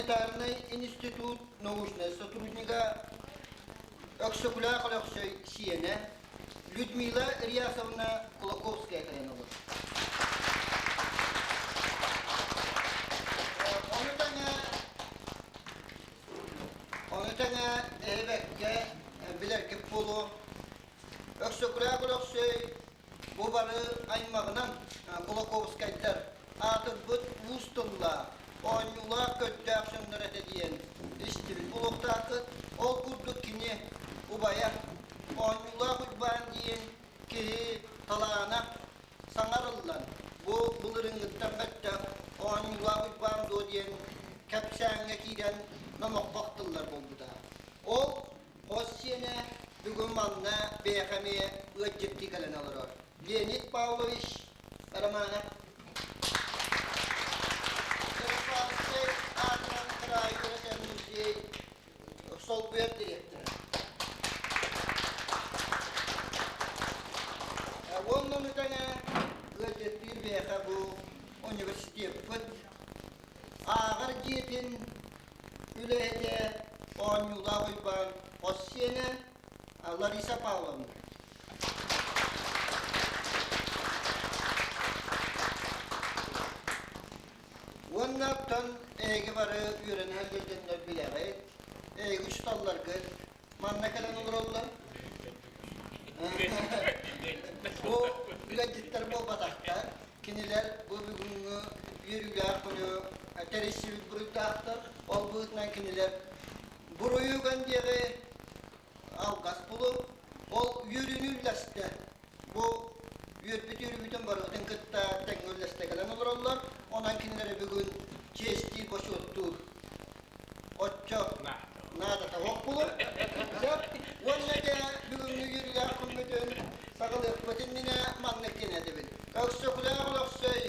Гуманитарнай институт научнай сотруднига Өксөкүлээх Өлөксөй сиэнэ Людмила Ильясовна Кулаковская кэлэн олорор. Ону тэҥэ ону тэҥэ эһибэккэ билэргит буолуо Өксөкүлээх Өлөксөй Бу бары аймаҕынан Кулаковскайдар аатырбыт уус тыллаах, оонньуулаах көрдөөх дьоннор этэ диэн истибит буолуохтааххыт. Ол курдук кини убайа Оонньуулаах Уйбаан диэн киһи талаана саҥарыллан, бу былырыыҥҥыттан бэттэх Оонньуулаах Уйбаан дуо диэн кэпсээҥҥэ киирэн номоххо ахтыллар буолбута. Ол Хос сиэнэ бүгүн манна бэйэхэ эмиэ ыалдьыттыы кэлэн олорор. Леонид Павлович Романов Ярославскай аатынан кыраайы үөрэтэр музей солбуйар дириэктэрэ. Уонна ону тэҥэ ыалдьыттыыр бэйэхэ бу университеппыт ааҕар дьиэтин үлэһитэ Оонньуулаах Уйбаан хос сиэнэ Лариса Павловна. Уонна оттон эһиги бары үөрэнэ сылдьаннар билэҕит, эһиги учууталларгыт манна кэлэн олороллор. Бу үлэдьиттэр буолбатахтар. Кинилэр бу бүгүҥҥү үөрүүлээх күнү тэрийсибит буруйдаахтар. Ол быһыытынан кинилэр буруйу уган диэҕи алҕас булу, ол үөрүүнү үллэстэ. Бу үөрбүт үөрүүбүтүн барыбытын кытта тэҥҥэ үллэстэ кэлэн олороллор. Онон кинилэри бүгүн чиэстиир, бочуоттуур оччо наадата суох булур. Сөп. Уонна дьэ бүгүҥҥү үөрүүлээх күммүтүн саҕалыахпыт иннинэ маннык диэн этэбин. Өксөкүлээх Өлөксөй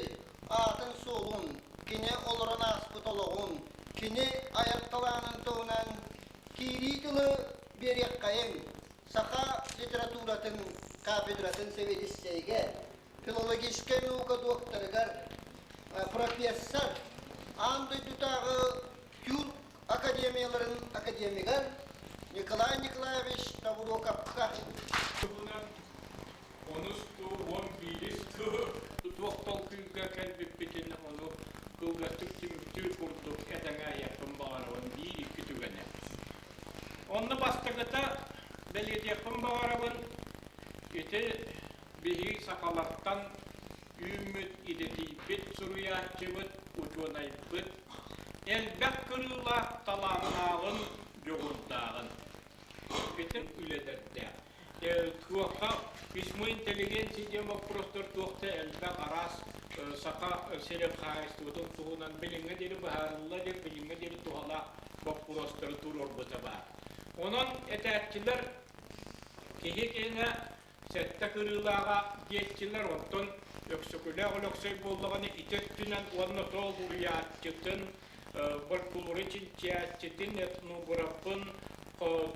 аатын-суолун, кини олорон ааспыт олоҕун, кини айар талаанын туһунан киирии тылы биэриэххэйиҥ саха литературатын кафедратын сэбиэдиссэйигэр, филологическай наука докторыгар, профессор, аан дойдутааҕы тюрк академияларын академигар Николай Николаевич Тобуруокапка. Туһунан онус туу, 11-ис туу туох толкуйга кэлбиппитин ону кылгастык түмүктүүр курдук этэҥэ айыахпын баҕарабын биир-икки түгэнэ. Онно бастакыта бэлиэтиэхпин баҕарабын ити биһиги сахалартан үүммүт идэтийбит суруйааччыбыт, учуонайбыт элбэх кырыылаах талааннааҕын, дьоҕурдааҕын. Ити үлэлэрдээх. Туохха письмо интеллигенции диэн боппуруостар туох да элбэх араас саха сирин хаһаайыстыбатын туһунан билиҥҥэ диэри быһаарылла илик, билиҥҥэ диэри туһалаах боппуруостары туруорбута баар. Онон этээччилэр киһи киһинэ сэттэ кырыылааҕа диэччилэр, онтон Өксөкүлээх Өлөксөй буоллаҕына ити өттүнэн уонна тоол уруйааччытын, фольклору чинчийээччитин, этнографын,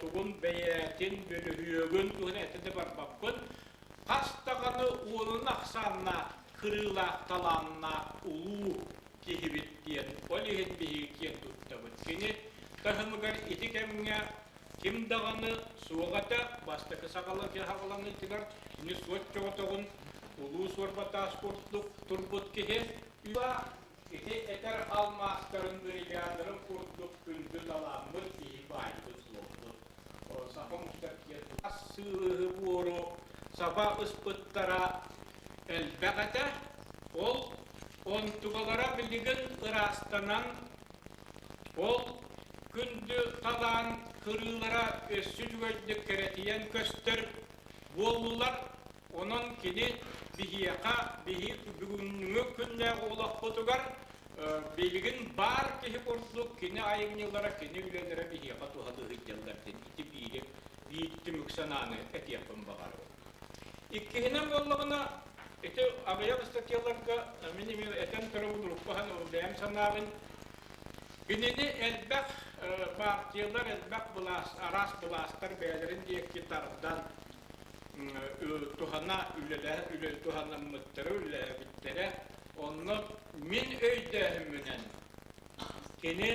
тугун бэйээтин, бөлүһүөгүн туһунан этэ да барбаппын. Хас даҕаны уонун ахсааннаах, кырыылаах, талааннаах улуу киһибит диэн, ол иһин биһиги киэн туттабыт. Кини таһымыгар ити кэмҥэ Ким даҕаны суох этэ, бастакы саҕаланыытыгар кини суот чоҕотоҕун улуу суорба таас курдук турбут киһи ити этэр алмаастарын бриллианнарын курдук күндү талааммыт киһи баайбыт суолбут. Саха омуктар сыыһы буору саба ыспыттара элбэх этэ. Ол онтугалара билигин ыраастанан Ол күндү талаан кырыылара өссө үчүгэйдик кэрэтийэн көстөр буоллулар. Онон кини биһиэхэ, биһи бүгүҥҥү күннээҕи олохпутугар билигин баар киһи курдук кини айымньылара, кини үлэлэрэ биһиэхэ туһалыы сылдьаллар диэн ити биири биир түмүк санааны этиэхпин баҕарабын. Иккиһинэн буоллаҕына, ити аҕыйах ыстатыйаларга мин эмиэ этэн турабын, урукку бэйэм санаабын, кинини элбэх партиялар, элбэх былаас, араас былаастар бэйэлэрин диэки тардан туһана үлэлэһэ үлэ туһанаммыттара, үлэлээбиттэрэ. Онно мин өйдөөһүммүнэн кини.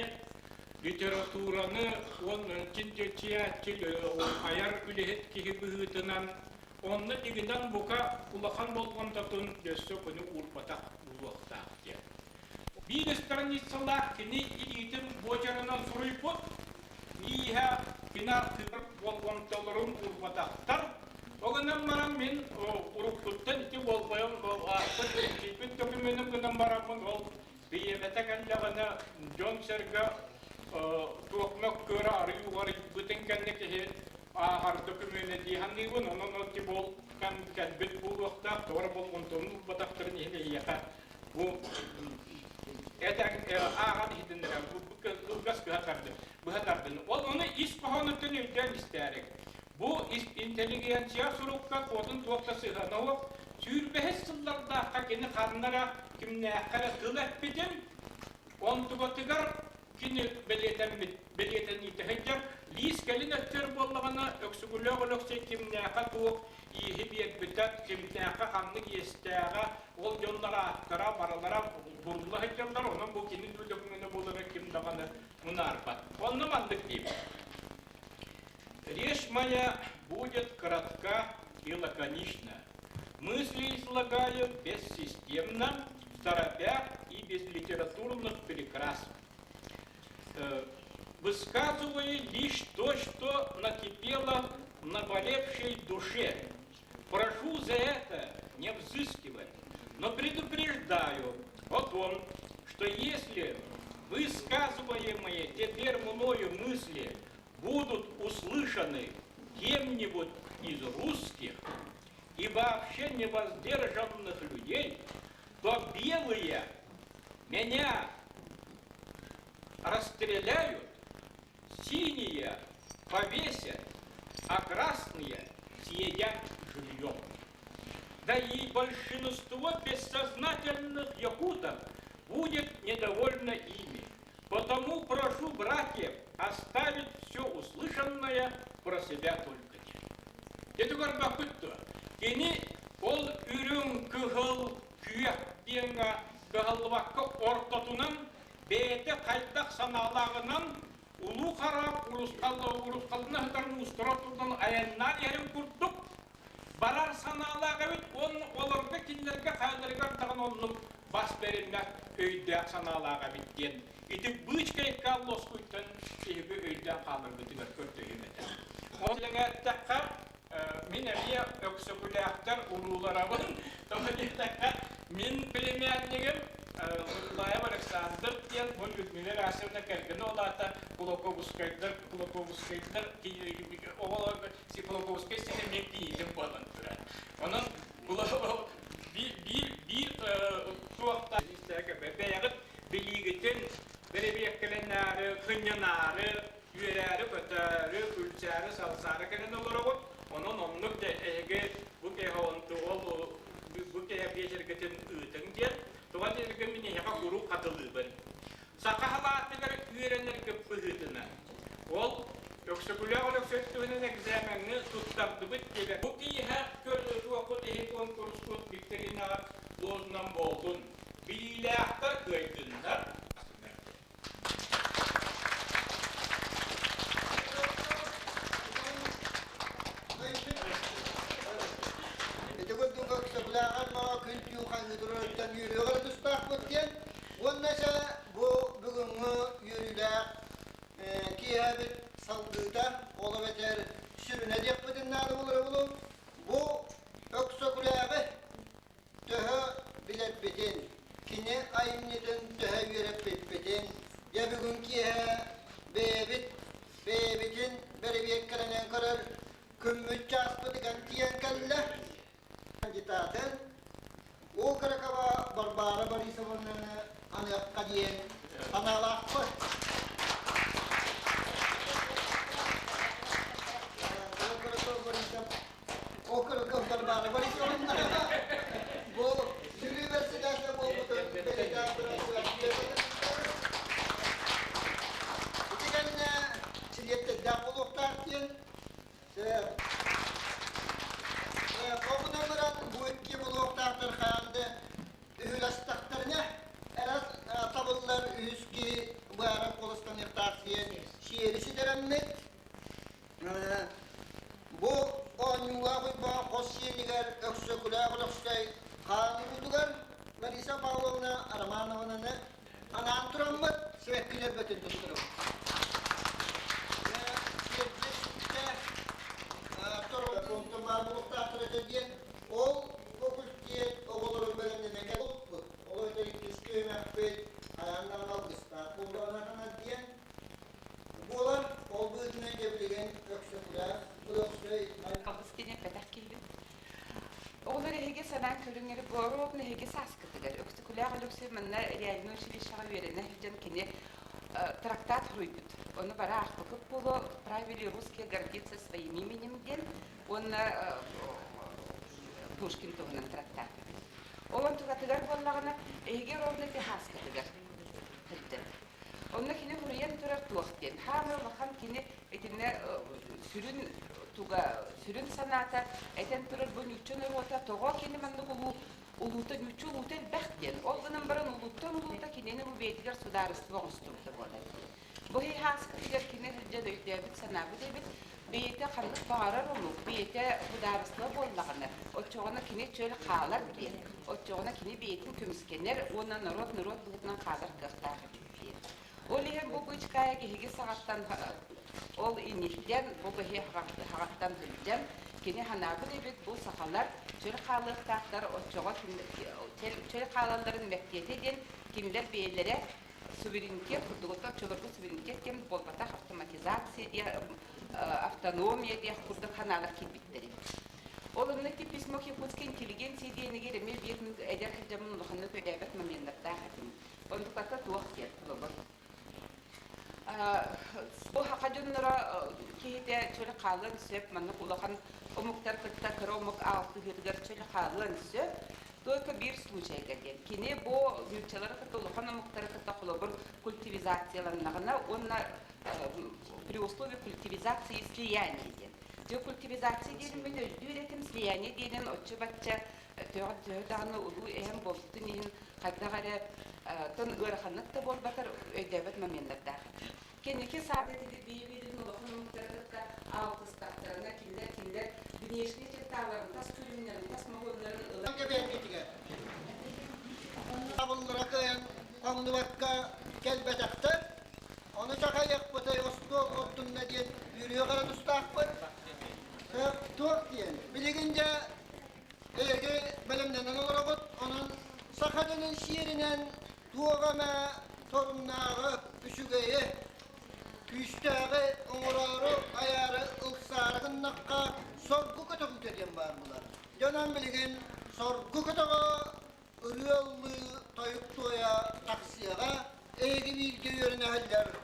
Литератураны уонна чинчийээччи айар үлэһит киһи быһыытынан онно дьиҥинэн бука улахан болҕомтотун өссө күнү уурбатах буолуохтаах диэн. Биир страницалаах кини илиитин буочарынан суруйбут, мииһэ кини аттыгар болҕомтолорун уурбатахтар. Ол гынан баран мин уруккуттан ити болҕойон аахпыт киирбит докуменым гынан бараммын ол бириэмэтэ кэллэҕинэ дьон-сэргэ туох мөккүөрэ арыый уҕарыйбытын кэннэ киһи ааҕар докумуона дии саныыбын. Онон ол ол кэм кэлбит буолуохтаах, тоҕо эрэ болҕомтону уурбатахтарын иһин эйиэхэ бу этэн ааҕан иһитиннэрэн кылгас быһа тардын. Ол ону ис хоһоонуттан өйдөөн истээрик. Бу интеллигенция сурукка куотун туох да сыһыана суох. Сүүрбэһис сыллардаахха кини ханна эрэ кимнээххэ эрэ тыл эппитин, онтубатыгар кини бэлиэтэммит бэлиэтэниитэ сылдьар. Лиис кэлин өттүгэр буоллаҕына Өксөкүлээх Өлөксөй кимнээхэ туох ииһи биэрбитэ, кимнээхэ ханнык иэстээҕэ, ол дьоннор ааттара барылара бурулла сылдьаллар, онон бу кини дуу буолара ким даҕаны мунаарбат. Онно маннык диибит. Речь моя будет коротка и лаконична. Мысли излагаю бессистемно, в торопях и без литературных перекрас. Высказываю лишь то, что накипело в наболевшей душе. Прошу за это не взыскивать, но предупреждаю о том, что если высказываемые теперь мною мысли будут услышаны кем-нибудь из русских и вообще невоздержанных людей, то белые меня расстреляют, синие повесят, а красные съедят живьем. Да и большинство бессознательных якутов будет недовольно ими. Потому прошу братьев оставить все услышанное про себя только. Ити көрбөккүт дуо? Кини ол үрүҥ, кыһыл, күөх диэҥҥэ кыһаллыбакка ортотунан бэйэтэ хайдах санаалааҕынан улуу хараап урусхалына сытар муустара турдан айаннаан иһэрин курдук барар санаалаах эбит уонна олорго кинилэргэ хайаларыгар даҕаны оннук бас бэриммэт өйдөөх санаалаах эбит диэн ити быычкайка лоскуйтан эһиги өйдөөн хааларгытыгар көрдөһүм этэ. Ол эттэххэ мин эмиэ Өксөкүлээхтэр урууларабын тоҕо диэтэххэ мин племяннигим Лаев Александр диэн бу Людмила Расевна кэргэнэ ол аата Кулаковскайдар Кулаковскайдар оҕолор Кулаковскай сирэ эмиэ киһитин буолан турар. Онон биир биир туохта бэйэҕит билиигитин бэрэбиэркэлэнээри, сынньанаары, үөрээри-көтөөрү, күлсээри-салсаары кэлэн олороҕут. Онон оннук да эһиги бу киһи ол бу киһи биэчэргитин ыытыҥ диэн, тоҕо диэтэргэ мин эһиэхэ куруук хатылыыбын. Саха халаатыгар үөрэнэргэ быһыытынан ол Өксөкүлээх Өлөксөй туһунан экзамеҥҥа туттардыбыт диэбэт. Бу киэһэ көрүөххүт иһин куонкурускут викторинаҕа лозунан буоллун. Билиилээхтэр кыайдыннар. Ити курдук Өксөкүлээҕэр маа күн-түүн хаһыытырыттан үөрүөҕэр тустаахпыт диэн уонна дьэ бу бүгүҥҥү үөрүүлээх киэһэбит салгыыта ол эбэтэр сүрүнэ диэхпитин наада буолара буолуо бу Өксөкүлээҕи төһө билэрбитин, кини айымньытын төһө үөрэппиппитин, дьэ бүгүн киэһэ бэйэбит бэйэбитин бэрэбиэркэлэнэн көрөр күммүт чааспытыгар тиийэн кэллэ. Кандидатын Окорокова Варвара Борисовнаны аныахха диэн санаалаахпыт. Окорокова Борисов Окороков Варвара Борисовна бу жюри председателя буолбутун бэлиэтээн туран Ити кэннэ чилиэттэрдээх буолуохтаах диэн Оҕунан баран бу икки булуохтаахтар хаанды үһүлэстэхтэринэ эрэ табыллар үһүс киһи быһаарар. диэн сиэри ситэрэммит, бу оонньуулаах Уйбаан хос сиэнигэр Өксөкүлээх Өлөксөй хаан уруутугар Лариса Павловна Романовнаны анаан тураммыт сибэккилэрбитин туттарабыт. Онтон баар буолуохтаахтар этэ диэн ол факультет оҕолорун бэлэмнэнэн кэлбиппит. Ол эбэтэр иккис түһүмэхпит хайаан даҕаны алгыстаах буолуоҕа диэн буолар. Ол быһыытынан дьэ билигин Өксөкүлээх Өлөксөй Алгыс диэн эппэтэх киһибин. Оҕолор эһиги санаан көрүҥ эрэ, боруок эһиги сааскытыгар Өксөкүлээх Өлөксөй манна реальнай училищеҕа үөрэнэ сылдьан кини трактат суруйбут. Ону бары аахпыкыт буолуо «Правили русские гордиться своим именем» диэн уонна Пушкин туһунан трактат. Ол онтукатыгар буоллаҕына, эһиги ровно сааскытыгар сылдьан. Онно кини суруйан турар туох диэн. Хаамай улахан кини итиннэ сүрүн туга, сүрүн санаата этэн турар бу ньучча норуота тоҕо кини маннык улуу улуута ньучча улуута элбэх диэн. Ол гынан баран улууттан улуута кинини бу бэйэтигэр судаарыстыба оҥостубута буолар. Бу хааскытыгар кини сылдьан өйдөөбүт санаабыт эбит, бэйэтэ ханнык баҕарар омук, бэйэтэ судаарыстыба буоллаҕына, оччоҕуна кини чөл хаалар диэн, оччоҕуна кини бэйэтин көмүскэнэр уонна норуот-норуот быһыытынан хаалар кыахтаах эбит диэн. Ол иһин бу быычкаайа киһиги саҕаттан ол инниттэн бу киһи хаҕаттан сылдьан кини санаабыт эбит бу сахалар чөл хаалыахтаахтар оччоҕо чөл хаалалларын мэктиэтэ диэн кинилэр бэйэлэрэ суверенитет курдук оччолорго суверенитет диэн буолбатах автоматизация диэн автономия диэх курдук ханаалар киирбиттэр Ол онно ити письмо к якутской интеллигенции диэнигэр эмиэ биир эдэр сылдьаммын улаханнык өйдөөбөт моменнардаах этим. Онтуката туох диэн холобур. Бу саха дьонноро киһитэ чөл хаалыан сөп, маннык улахан омуктар кытта кыра омук аалтыһыытыгар чөл хаалыан сөп. Только биир случайга диэн. Кини бу нууччалары кытта улахан омуктары кытта холобур культивизацияланнаҕына уонна при условии культивизации слияния диэн. Дьэ культивизация диэн мин өйдүүр этим, слияние диэнин оччо-бачча төһө даҕаны улуу эһэм буолбутун иһин хайдах эрэ тон ыараханнык да буолбатар өйдөөбөт моменнардаах. Кэнники саада бэйэ-бэйэлэрин улахан омуктары кытта алтыстахтарына кинилэр кинилэр внешний черталарын, тас көрүҥнэрин, тас моһуоннарын ылан Кэбиһэргитигэр табыллара кыайан хоҥнубакка кэлбэтэхтэр. Ону чахайыахпытай остуол оттунна диэн үөрүөх эрэ тустаахпыт. Туох диэн, билигин дьэ эһиги бэлэмнэнэн олоробут, онон саха дьонун сиэринэн туох эмэ торумнааҕы, үчүгэйи, күүстээҕи оҥороору, айаары ылсаары гыннахха соргу көтөҕүүтэ диэн баар буолар. Дьонон билигин соргу көтөҕө ырыа ыллыы, тойук туойа тахсыаҕа, эһиги бииргэ үөрэнэһэллэр.